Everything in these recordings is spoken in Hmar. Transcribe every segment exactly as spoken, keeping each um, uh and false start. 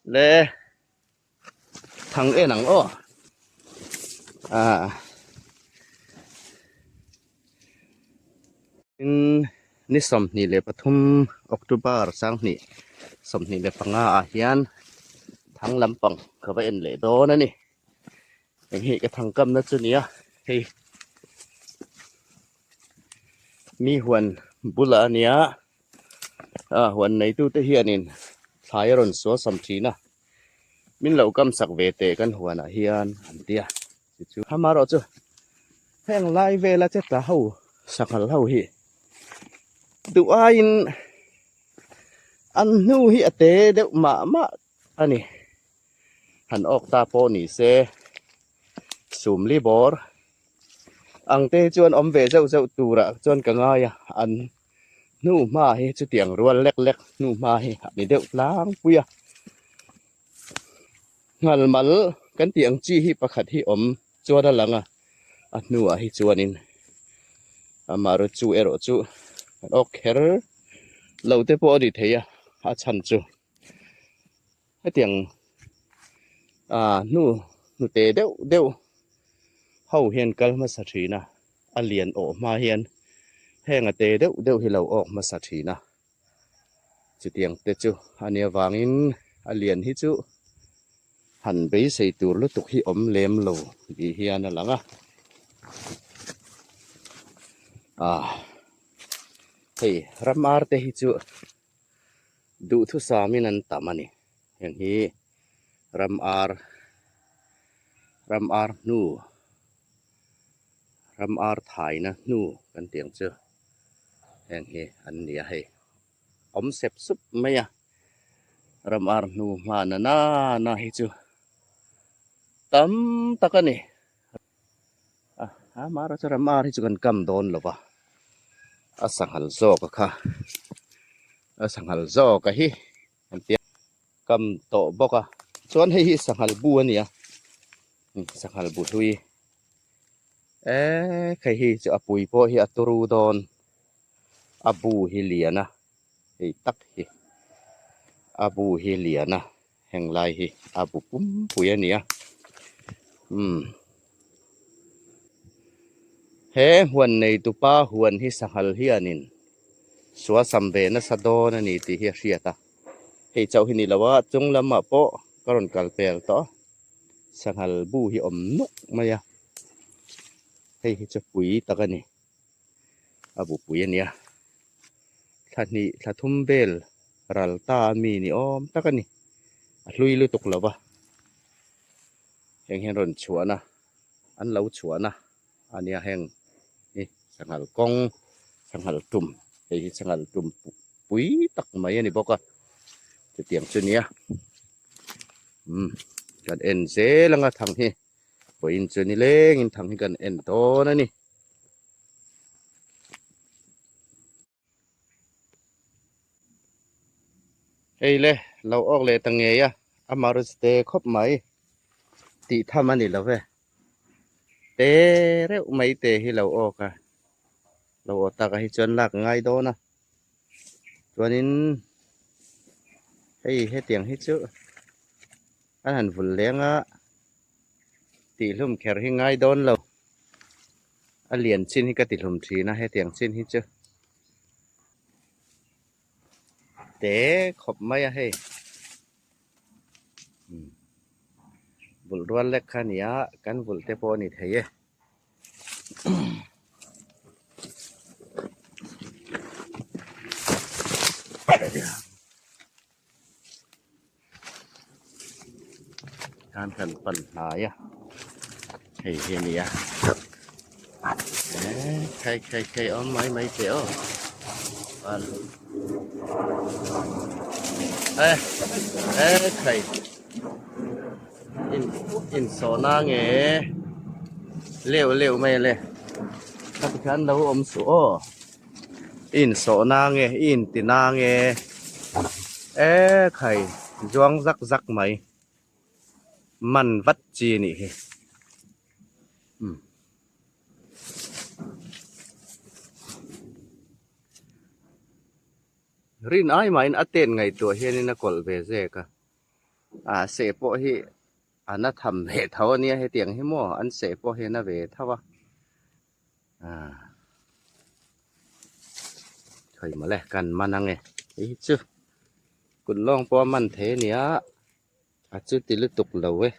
Le, thang en ang aw. A, in, ni sawmhni le pathum October sanghni sawmhni le panga a hian thang lampang ka va en leh dawn a ni. Heng hi ka thang kamna chu nia. Hei, mi huan bula a nia. A, huan neitute hianin thlai a rawn suasam ṭhin a. Min lo kamsak ve teh kan huanah hian an tia. Chu chu amaherawhchu heng lai vela che tla ho, sanghal ho hi duh aiin an hnu hi a te deuh mah mah a ni. Han awk ta pawh ni se, sumli bawr ang te chuan awm ve zeuh zeuh tura chuan ka ngai a, an hnu hma hi chutiang rual lek lek hnu hma hi a ni deuh tlangpui a. Nghalmal kan tih ang chi hi pakhat hi awm chuan a lang a, a hnuah hi chuanin amaherawhchu erawh chu an awk kher lo te pawh a ni thei a, a chhan chu. Hetiang, a, hnu, hnu te deuh deuh ho hian kal hmasa ṭhin a, a lian awh hma hian heng a te deuh deuh hi lo awk hmasa ṭhin a. Chutiang te chu a nih avangin a lian hi chu han beisei tur lutuk hi awm lem lo tih hian a lang a. A, hei, ram ar te hi chu duhthusamin an tam a ni. Heng hi ram ar, ram ar hnu, ram ar thaina hnu kan tih ang chu. Heng hi an ni a hei. Awm sep sup mai a. Ram ar hnu hma na na na hi chu tam tak a ni. A, amaherawhchu ram ar hi chu kan kam dawn lo va. A sanghal zawk a kha. A sanghal zawk a hi. An tia. Kam tawh bawk a. Chuan hei hi sanghal bu a nia. Hmm, sanghal bu hlui. E, khai hi chu a pui pawh hi a turu dawn. A bu hi lian a. Hei tak hi. A bu hi lian a. Heng lai hi a bu pum pui a nia. Hmm. He huan neitupa huan hi sanghal hianin suasam ve nasa dawn a ni tih hi a hriat a. Hei chauh hi ni lo a, chung lamah pawh ka rawn kal pel tawh a. Sanghal bu hi awm nawk mai a. Hei hi chu pui tak a ni. A bu pui a nia. Thla hnih, thla thum vel ral ta a mi ni awm tak a ni. A hlui lutuk lo va. Heng hian rawn chhuahna, an lo chhuahna a nia heng. Hi, sanghal kawng, sanghal tum. Hei hi sanghal tum pu-, pui tak mai a ni bawk a. Chutiang chu nia. Hmm, kan en zel ang a thang hi. Vawiin chu ni lengin thang hi kan en dawn a ni. Hei le, lo awk leh ta ngei a, amaherawhchu te khawp mai. Tih tham a ni lo ve. Te reuh mai te hi lo awk a. Lo awk tak a hi chuan lak ngai dawn a. Chuanin hei, hetiang hi chu an han vul leng a, tihhlum kher hi ngai dawn lo. A lian chin hi ka tihlum ṭhin a, hetiang chin hi chu. Te khawp mai a hei. Hmm. Vulh rual lek kha nia, kan vulh te pawh a ni thei e. Kan kan pan hnai a. Hei, hei nia. Eh, khai, khai, khai, awm mai mai te aw. Pan. Eh, eh, khai. In, in sawna nge. Leu, leu mai le. Kha ti khan lo awm suh aw. In sawna nge, in tina nge. Eh, khai. Zuang zak zak mai. Man vat chi ni hi. Hmm. Rin ai mai in a ten ngaihtuah hian in a kawl ve zek a. A se pawh hi a na tham ve tho a nia, hetiang hi maw, an se pawh hi a na ve tho a. A, thoi mawle, kan man ang e. Hi chu, kut lawng pawh a man thei a nia. A chu ti lutuk lo e.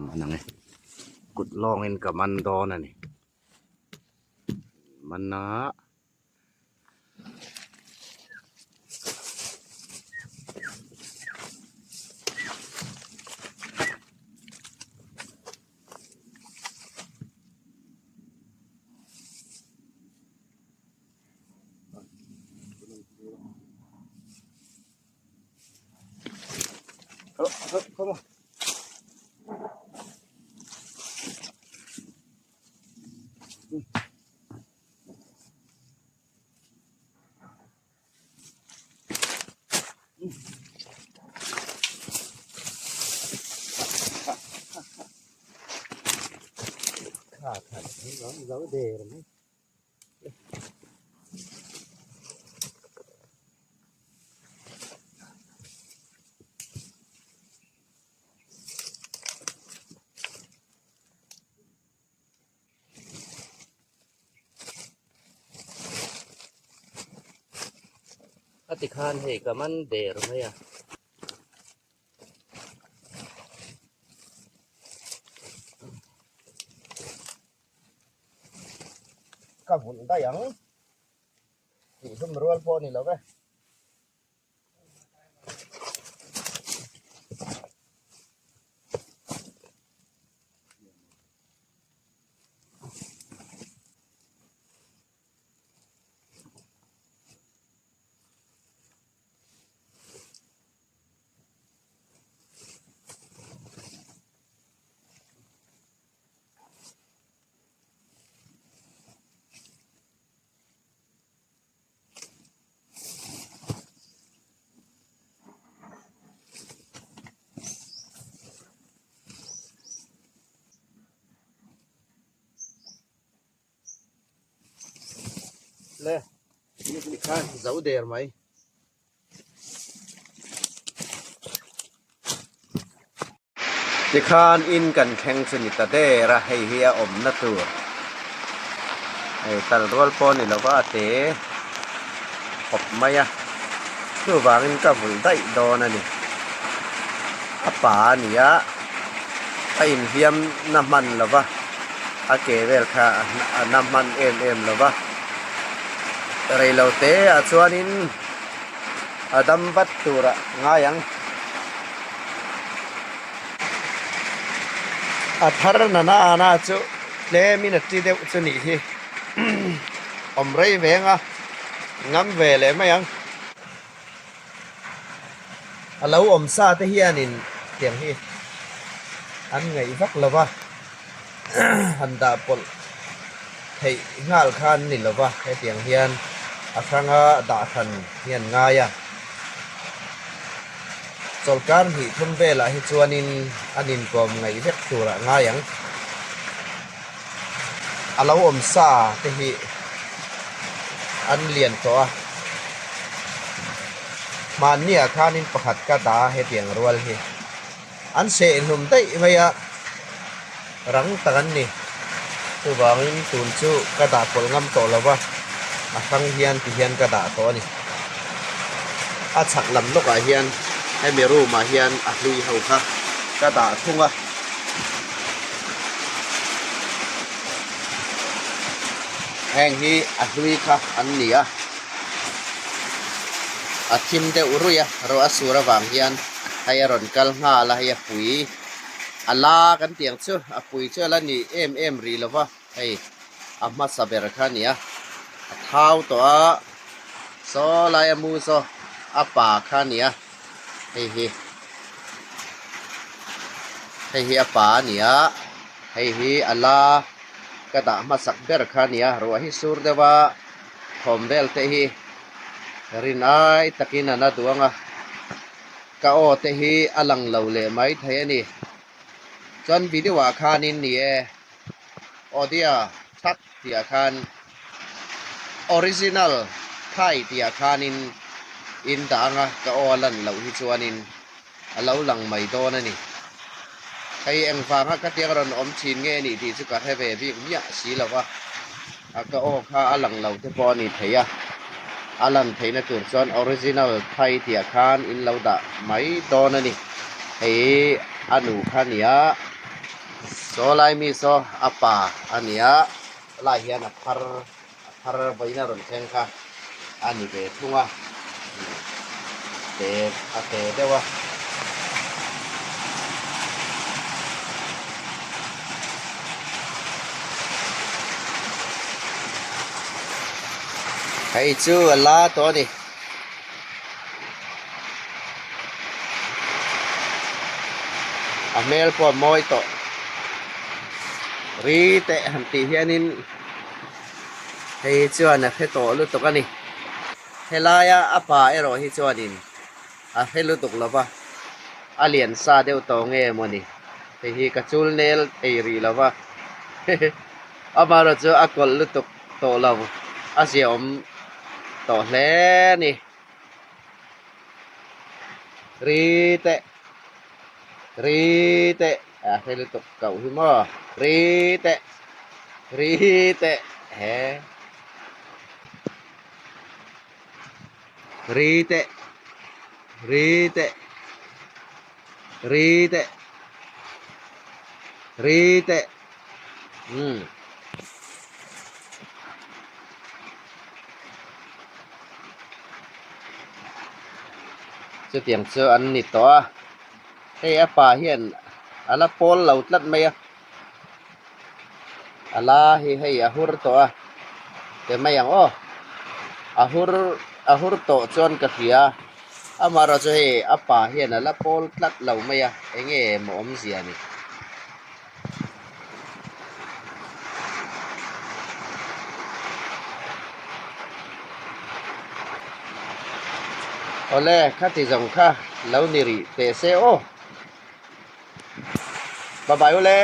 Man ang e. Kut lawngin ka man dawn a nih. Man a. A ti khan hei ka man der mai a. Ka vun dai ang. Ti hlum rual pawh ni lo ve. Le, ti khan zo der mai. Ti khan in kan thleng chu ni ta der a, hei hi a awmna tur. Hei tal rual pawh ni lo va, a te khawp mai a. Chuvangin ka vul daih dawn a ni. A pa a ni a, a inhliamna hman lo va, a ke vel kha a, a na hman em em lo va. Rei lo te a chuanin a dam vat tura ngai ang. A thar nana ana chu tlemin a ti deuh chu nih hi. Awm rei veng a, ngam ve leh mai ang. A lo awm sa te hianin tiang hi an ngaih vak lo va. Han dah pawlh theih nghal khan ni lo va, hetiang hian a hranga dah hran hian ngai a. Chawlhkar hnih thum velah hi chuanin an inkawm ngaih vek tura ngai ang. A lo awm sa te hi an lian tawh a. Hmannia khanin pakhat ka dah a, hetiang rual hi. An seh hlum daih mai a, rang tak an ni. Chuvangin tun chu ka dah pawlh ngam tawh lo va, a hrang hian ti hian ka dah tawh a ni. A chhak lam lawkah hian hemi room-ah hian a hlui ho kha ka dah thung a. Heng hi a hlui kha an ni a. A thim deuh ruih a, ruah a sur avang hian hei a rawn kal nghal a, hei a pui a la kan tih ang chu, a pui chu a la ni em em rih lo va, hei a hmasa ber kha a ni a, a thau tawh a, saw lai a mu saw a pa kha a ni a, hei hi, hei hi a pa a ni a, hei hi a la ka dah hmasak ber kha a ni a, ruah hi sur deuh a, thawm vel te hi rin ai takin a na duang a, ka aw te hi a lang lo leh mai thei a ni. Chuan video-ah khanin ni e, Odia that tihah khan, original Thai tihah khanin in ta anga ka aw a lan loh hi chuanin a lo lang mai dawn a ni. Hei engvanga ka tiang rawn awm ṭhin nge ni tih chu ka hre ve bik miah si lo a. A ka aw kha a lang lo te pawh a ni thei a. A lan theihna tur chuan original Thai tia khan in lo dah mai dawn a ni. Hei a nu kha nia. Saw lai mi saw a pa a nia. Lai hian a phar, a phar vawiin a rawn thleng kha a ni ve thung a. Te, a te deuh a. Hei chu a la tawh a ni. A hmel pawh a mawi tawh. Ri te han tih hianin hei chuan a hre tawh lutuk a ni. Helaia a pa erawh hi chuanin a hre lutuk lo va, a lian sa deuh tawh nge maw ni. Hei hi ka chul nel thei rih lo va. Amaherawhchu a kawlh lutuk tawh lo, a ziaawm tawh hle a ni. Ri te, ri te, a hre lutuk kauh hi maw. Ri te, ri te, he. Ri te, ri te, ri te, ri te. Hmm. Chutiang chu an ni tawh a. Hei a pa hian a la pawl lo tlat mai a. A la hi hei a hur tawh a. Te mai ang aw. A hur, a hur tawh chuan ka hria. Amaherawhchu hei a pa hian a la pawl tlat lo mai a. Eng nge maw awmzia ni. Awle, khati zawng kha lo ni rih teh se aw. Bye bye ule.